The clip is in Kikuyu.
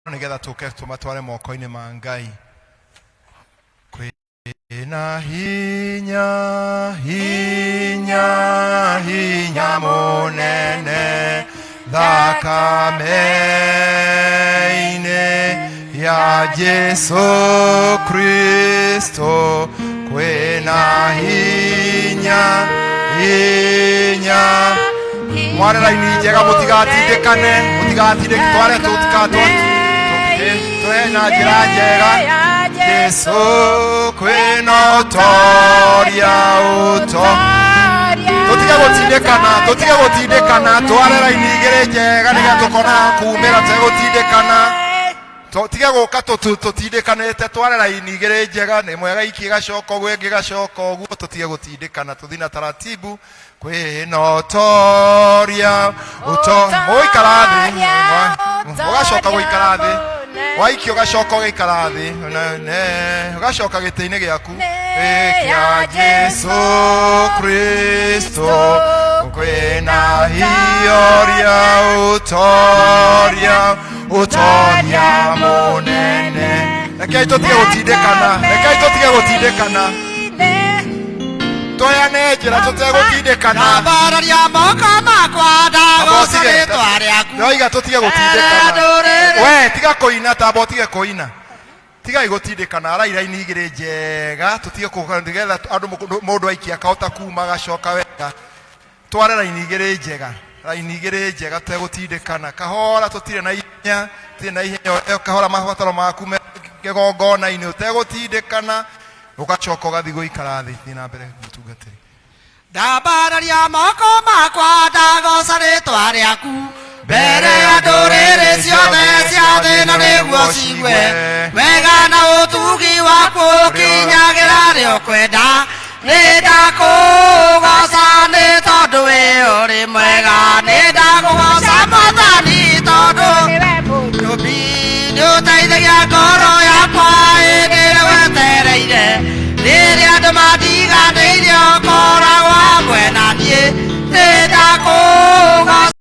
Nĩgetha tũke tũmatware moko-inĩ ma Ngai. Kwĩna hinya, hinya, hinya mũnene thakame-inĩ ya Jesu Kristo. Kwĩna hinya, hinya. Mware raini njega, mũtigatindĩkane, mũtigatindĩke, tware tũtikatwa tũhe na njĩra njega. Jesu kwĩna ũtoria, ũto tũtige gũtindĩkana, tũtige gũtindĩkana, tware raini igĩrĩ njega nĩgetha tũkona kumĩra tũtegũtindĩkana. Tige gũka tũtindĩkanĩte, tware raini igĩrĩ njega, nĩ mwega iki ĩgacoka ũguo, ĩngĩ ĩgacoka ũguo, tũtige gũtindĩkana, tũthiĩ na taratibu. Kwĩna ũtoria, ũto mũgũikara thĩ, ũgacoka gũikara thĩ, waikio ũgacoka ũgaikara thĩ, ũgacoka gĩtĩ-inĩ gĩaku kĩa Jesu Kristo. Kwĩna hioria, ũtoria, ũtoria mũnene. Rekei tũtige gũtindĩkana, rekei tũtige gũtindĩkana, tũheane njĩra tũtegũtindĩkana. Ndambararia moko makwa ndagoca rĩtwa rĩaku. Ndoiga tũtige gũtindĩkana. Ndũrĩrĩ. We tiga kũina, tamba ũtige kũina, tigai gũtindĩkana, arai raini igĩrĩ njega, tũtige kũga nĩgetha andũ mũndũ aikia akahota kuma agacoka wega. Tware raini igĩrĩ njega, raini igĩrĩ njega tũtegũtindĩkana, kahora, tũtirĩ na ihenya, tũtirĩ na ihenya, ũrĩa kahora mabataro maku me kĩgongona-inĩ ũtegũtindĩkana, ũgacoka ũgathiĩ gũikara thĩ. Thiĩ na mbere, mũtungatĩri. Ndambararia moko makwa ndagoca rĩtwa rĩaku mbere ya ndũrĩrĩ ciothe cia thĩ na nĩguo cigue wega na ũtugi waku ũkinyagĩra rĩ ũkwenda. Nĩ ndakũgoca nĩ tondũ wĩ ũrĩ mwega, nĩ ndakũgoca Mwathani tondũ Nũmbi nĩ ũteithagia ngoro yakwa hĩndĩ ĩrĩa wetereire, rĩrĩa andũ mandiganĩirie ũkoragwo hamwe na niĩ, nĩ ndakũgoca.